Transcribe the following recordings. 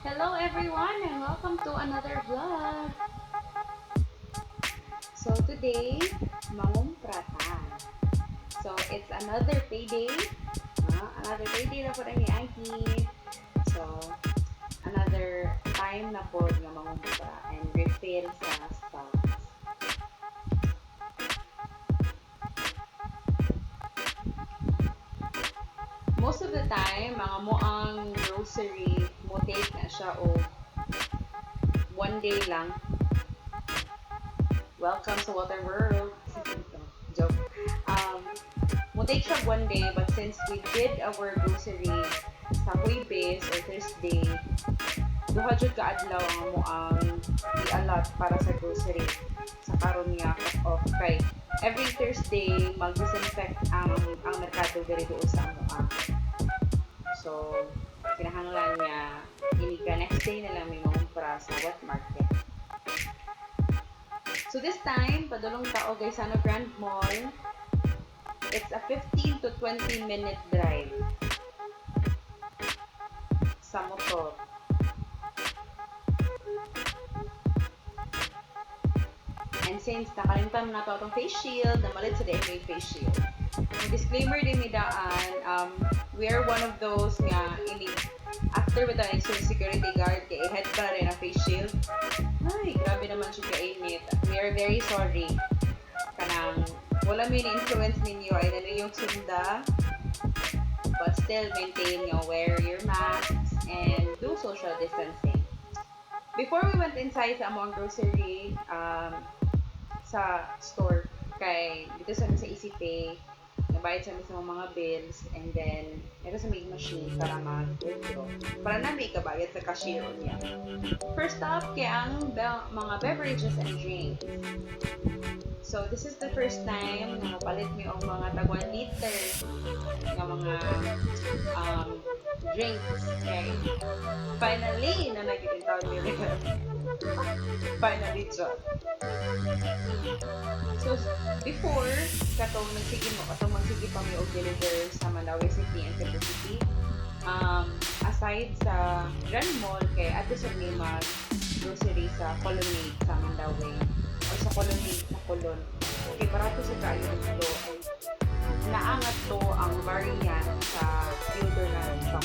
Hello everyone and welcome to another vlog. So today, mangumpra ta. So it's another payday. Another payday na po ni Aggie. So another time na po nga mangumpra and refill sa stocks. Most of the time, mga mo ang grocery, mo take na siya o one day lang. Welcome sa Water World. Joke. Mo take siya one day, but since we did our grocery sa Huwebes or Thursday, duha jud ka adlaw ang mo ang i-allot para sa grocery sa karon nga cut off kay every Thursday mag-disinfect ang merkado diri duol sa amoa. So kinahanglan niya inig ka next day na lang may mangumpra sa wet market. So this time, padulong ta og Gaisano Grand Mall. It's a 15 to 20 minute drive sa motor. And since nakalimtan na to atong face shield, namalit sa DMA face shield. Ang disclaimer din mi daan, we are one of those nga ini after with the security guard kay head pa rin ang face shield. Ay, grabe naman siya kainit. We are very sorry. Kanang wala mi ni-influence ninyo ay dali yung sunda. But still maintain nga wear your masks and do social distancing. Before we went inside sa among grocery, sa store, kay dito sa sa ECPay, nabayad sa sa mga bills, and then meron sa may machine para mag-withdraw. Para na may kabayad sa cashier niya. First up, kay ang mga beverages and drinks. So, this is the first time na mapalit mi og mga tag 1 liter nga mga drinks. Okay. Finally, na nagiging mi rin. Finally, siya. So, before, katong nagsige mo, katong magsige pa mi og deliver sa Mandaue City and Cebu City, aside sa Grand Mall, kay adto sa mi mag grocery sa Colonnade sa Mandaue or sa Colonnade sa Colon. Kay barato sa kaayo dito ay naangat to ang variant sa deodorant sa.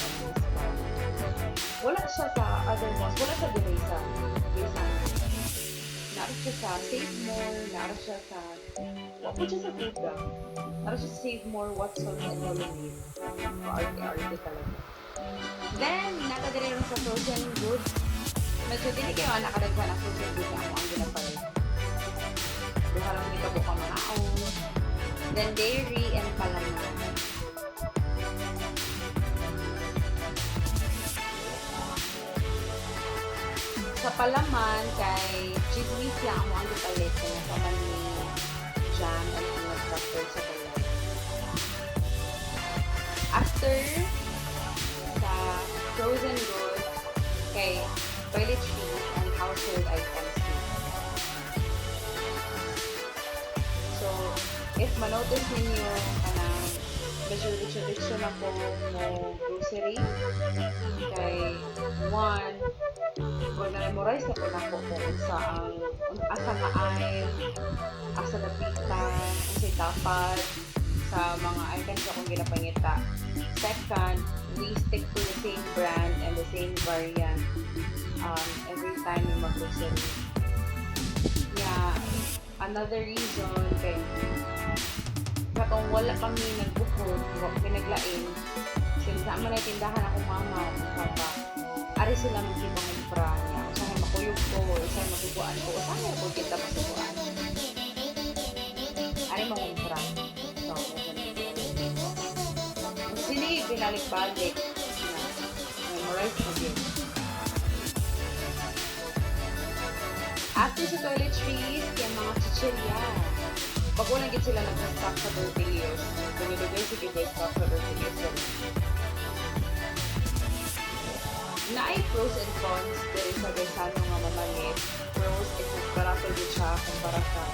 Wala siya sa other malls, wala siya diri sa Gaisano. Naa siya sa Save More, naa siya sa, wa po siya sa Kuga. Naa siya sa Save More, Watson, and Colonnade. Arte-arte talaga. Then, naa ta diri ron sa frozen goods. Medyo dili kayo anak kadaghan ang frozen goods na amo ang ginapalit. Duha lang mi kabuok ang mga. Then, dairy and palaman. Sa palaman, kay chismis lang amo ang gipalit. Kaya sa man ni jam and peanut butter sa balay. After sa frozen goods, kay toiletries and household items. So, if manotice ninyo, kanang medyo diretso-diretso na ko mo grocery, kay one, kung na-memorize na po nako kung unsa ang asa nga aisle, asa dapita, unsay tapad sa mga items akong ginapangita. Second, we stick to the same brand and the same variant every time we mag-grocery. Yeah, another reason kay katong wala kami nagbukod, wa kami naglain, since naa man ay tindahan akong mama akong papa, ari sila magsipangumpra niya. Usahay makuyog ko, usahay masubuan ko, usahay ko kita masubuan. Ari mangumpra. So, sili binalik-balik na memorize na din. After sa toiletries, kaya mga chichirya. Pag wala gid sila nagsa-stock sa Tortillos, dugay-dugay sige ba stock sa Tortillos. Naay pros and cons diri sa Gaisano nga mamalit. Pros is mas barato gid siya kumpara sa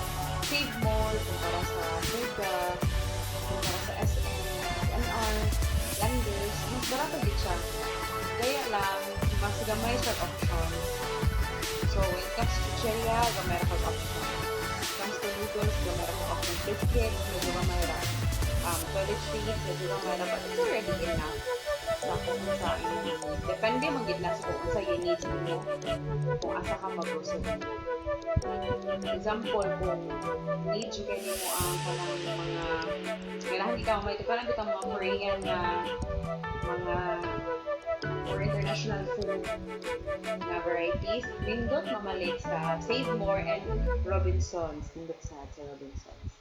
Save More, kumpara sa Puga, kumpara sa SM, SNR, Landers, mas barato gid siya. Kaya lang, mas gamay sa option. So, when it comes to chichirya, gamay ra kag option. When it comes to noodles, gamay ra kag option. Biscuits, medyo gamay ra. Toiletries, medyo gamay ra. But it's already enough sa kung sa imong need. Depende man gid na sa kung unsa yung needs mo, kung asa ka mag-grocery. Example, kung need jud kay nimo ang kanang mga ganahan ikaw may kanang bitang mga Korean nga mga or international food na varieties, nindot mamalit sa Save More and Robinsons. Nindot sa Robinsons.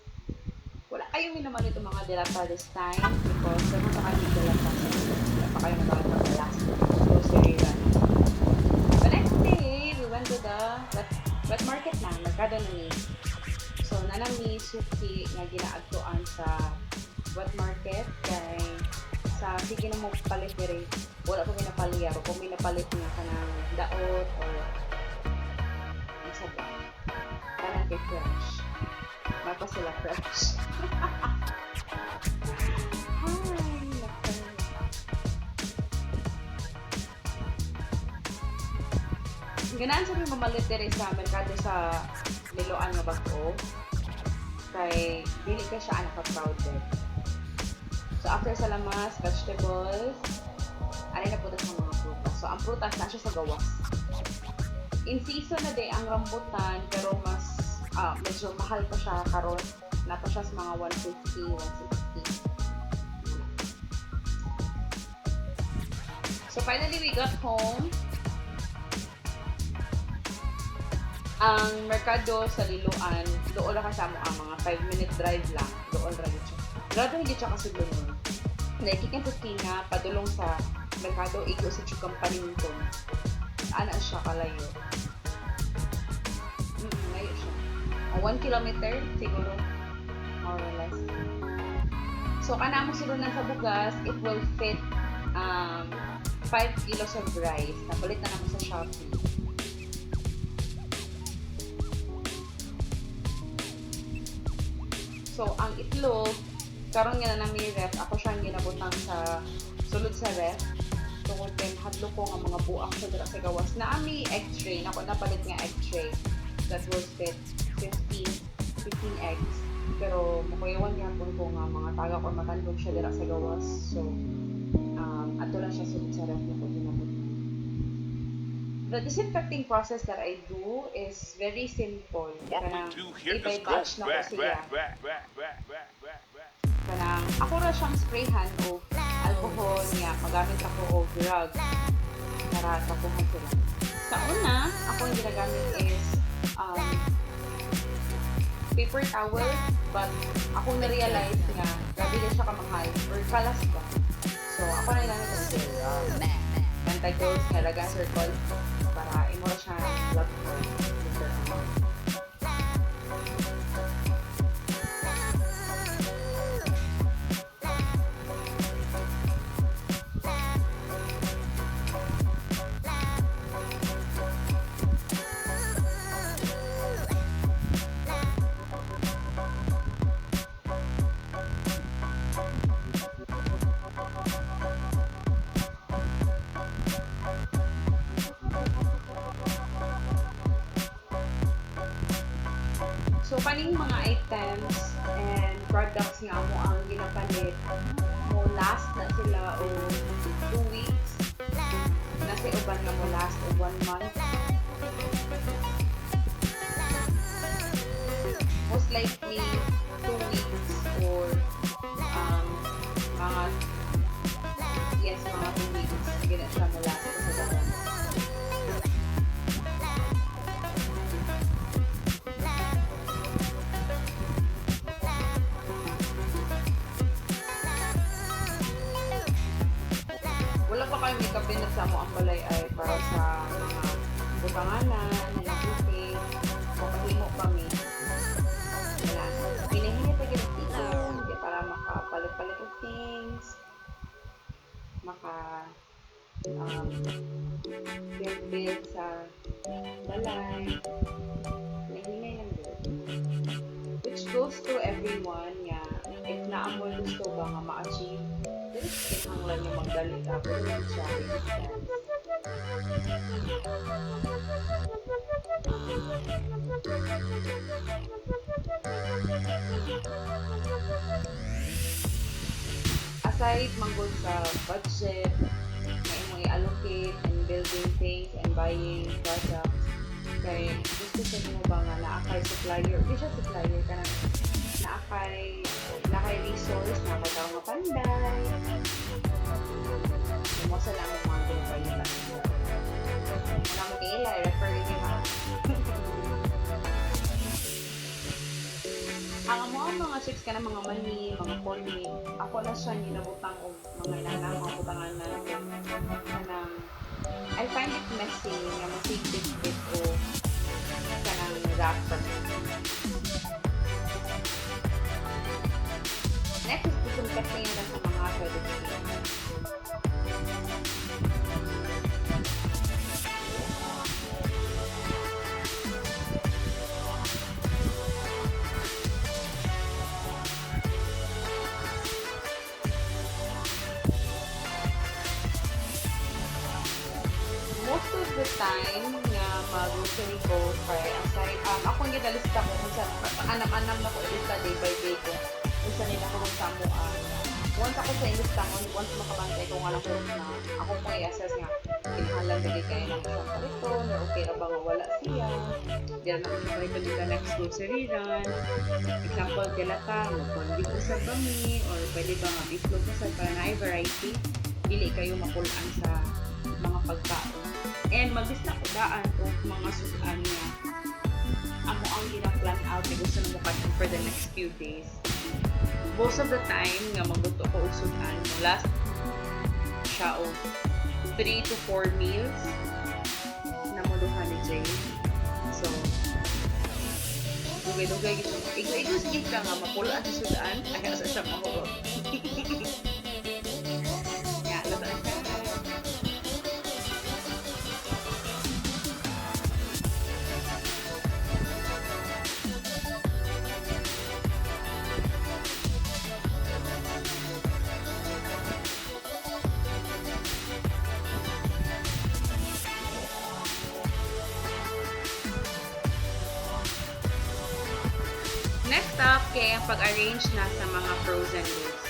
Wala kayong minamalit ang mga dilata this time because daghan pa kami dilata sa, wala pa kayo nagawa ng last grocery run. The next day, we went to the wet market na, merkado na ni. So, naa na mi suki nga ginaadtuan sa wet market kay sa sige na mo palit diri, wala pa mi napaliyar o kung may napalit nga kanang daot or unsa ba kanang kay fresh may pa sila fresh. Ay, nako. Ganahan sa mi mamalit diri sa merkado sa Liloan nga bag-o kay dili ka siya naka-crowded. So after sa lamas, vegetables, ano na po sa mga prutas. So ang prutas na siya sa gawas. In season na day ang rambutan, pero mas medyo mahal pa siya karon. Naa pa siya sa mga 150, 160. So finally we got home. Ang merkado sa Liloan, dool ra ka sa amo ang mga 5-minute drive lang. Dool ra gyud siya. Grabe gyud siya kasi doon. Like, ikan sa Tina, padulong sa merkado, igo sa Chukang Panington. Ana siya kalayo. Layo siya. 1 kilometer, siguro. More or less. So, kana mo sulunan sa bugas, it will fit 5 kilos of rice. Napalit na naman sa Shopee. So, ang itlog, karon nga na nami ref, ako siyang ginabutang sa sulod sa ref. Tungod kay hadlo ko nga mga buak sa dira sa gawas. Naami egg tray, nako napalit nga egg tray that will fit 15 eggs. Pero mukuyawan gyapon ko nga mga tagak or matandog siya dira sa gawas. So, ato lang siya sulod sa ref nako ginabutang. The disinfecting process that I do is very simple. What we Kanang do here is go i-batch na ko back, siya. Back, back, back, back, back, back, back. Kanang ako ra siyang sprayhan o alcohol niya, magamit ako og rag para tapuhan sila. Sa una, ako ang ginagamit is paper towel, but ako na-realize nga grabe din siya kamahal or kalas ba. So ako na ginamit ang rag. Pentacles nga laga circle para imo ra siya love. So, kaning mga items and products nga mo ang ginapalit, mo last na sila o 2 weeks. Nasa uban nga mo last o 1 month. Most likely, 2 weeks or mga, yes, mga 2 weeks. Gina siya mo last sa dalan. Wala pa kayo may cabinet sa amo ang balay ay para sa mga butanganan, and everything. Makahimo kami. Wala. Pinahingi pa gyud tigong para makapalit-palit og things. Maka build sa balay. Nahinay lang gyud. Which goes to everyone nga if naa mo gusto ba nga ma-achieve, dili kinahanglan yung magdali tapos siya. Aside man gud sa budget na imong i-allocate and building things and buying products, kay gusto sa nimo ba nga naa kay supplier, di siya supplier, kanang naa kay resource, naa kay tawo nga panday. So, mo sa lang ang mga ginapalitan. Wala mo kaila, i-refer niyo ha. Ang amo ang mga chips ka mga mani, mga koni, ako na siya ginabutang og mga inana mga butangan na kanang I find it messy nga masigit-bit o kanang wrapper. Next is disinfecting na sa mga toilet seat. Most of the time nga mag-grocery ko kay aside ako ang ginalista ko kung sa anam-anam na ko ilista day by day ko kung sa nila ko sa amoan. Once ako sa ilista ko, once makabantay ko nga lang ko na ako po i-assess nga kinahanglan ba kay nang isang paliton or okay ra ba nga wala siya. Di ra na ko paliton dito next grocery run. Example, delata, mo beef usab ba mi or pwede ba nga beef loaf usab para naay variety, dili kayo makulaan sa mga pagkaon. And maglista ko daan og mga sudan nga amo ang gina-plan out na gusto na mo for the next few days. Most of the time nga magluto ko og sudan, last siya og 3 to 4 meals na mo duha ni Jay. So, dugay-dugay gid siya. Igo-igo sige ka nga mapulaan sa sudan, ay asa siya mahugot. Ya, luto na siya. Next up, kay ang pag-arrange na sa mga frozen goods.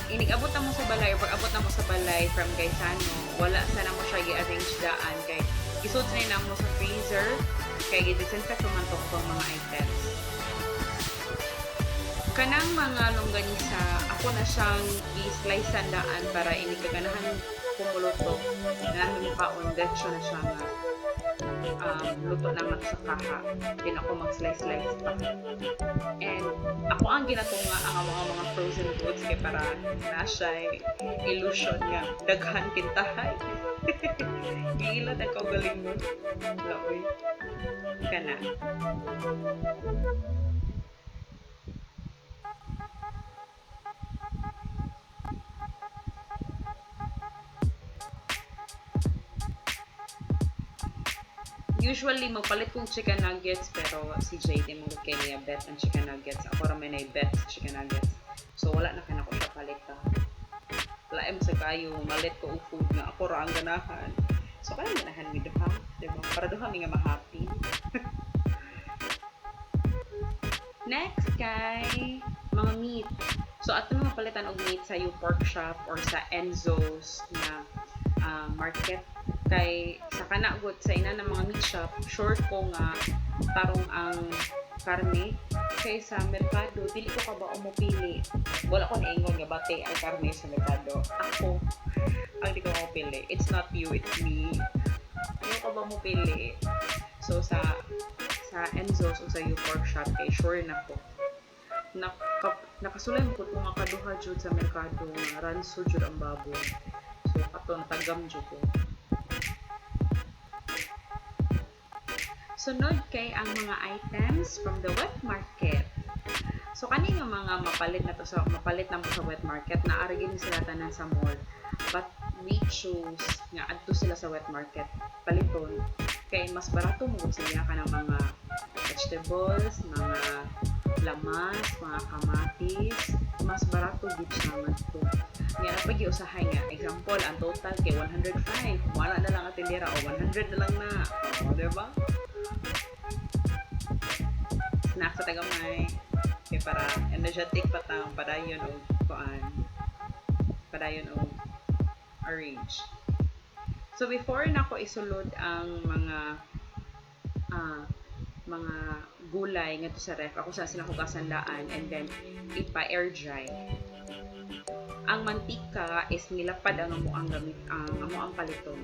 Inig-abot na mo sa balay, or pag-abot na mo sa balay from Gaisano, wala sana mo siya gi-arrange daan kay isod na mo sa freezer kay gi-disinfect man to ang mga items. Kanang mga longganisa, ako na siyang i-slice daan para inig kaganahan kumuluto. Ganahan mo kaon, diretso na siya nga luto na nga sa kaha. Din ako mag-slice-slice pa. And ako ang ginatunga ang mga frozen goods kay para na siya illusion nga daghan kintahay. Giila na ko galing mo. Laoy. Kana. Usually, magpalit kong chicken nuggets, pero si JD mo kay niya bet ang chicken nuggets. Ako ra may bet sa chicken nuggets. So, wala na kay nako siya palit ha. Wala mo sa kayo, malit ko og food nga ako ra ang ganahan. So, kaya ganahan mi duha, diba? Para duha mi nga ma-happy. Next kay mga meat. So, ato na mapalitan og meat sa U Pork Shop or sa Enzo's na market. Kay sa kanagot sa ina ng mga meat shop, sure ko nga tarong ang karne. Kay sa merkado, dili ko ka ba umupili. Wala ko naingon nga bate ang karne sa merkado. Ako ang di ko mapili. It's not you, it's me. Di ko ba mupili. So sa Enzo's o sa U Pork Shop kay sure na ko. Nakasulay mo ko nga kaduha jud sa merkado nga ranso jud ang baboy. So kato natagam jud ko. Sunod kay ang mga items from the wet market. So kani nga mga mapalit na to sa mapalit na mo sa wet market, naa ra gyud sila tanan sa mall. But we choose nga adto sila sa wet market paliton kay mas barato mo siya kanang mga vegetables, mga lamas, mga kamatis, mas barato gid siya ngadto. Nga na pag usahay nga example ang total kay 105, wala na lang ang tindera o 100 na lang na. O, diba? Snack sa tagamay kay para energetic pa ta padayon og kuan padayon og arrange. So before nako isulod ang mga gulay ngadto sa ref, ako sa sila hugasan daan and then ipa-air dry. Ang mantika is nilapad ang amo ang gamit, ang amo ang paliton.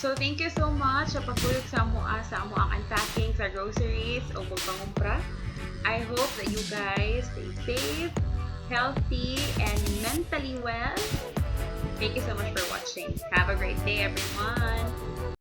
So, thank you so much sa pagkuyog sa amo ang unpacking sa groceries o pagpangumpra. I hope that you guys stay safe, healthy, and mentally well. Thank you so much for watching. Have a great day, everyone.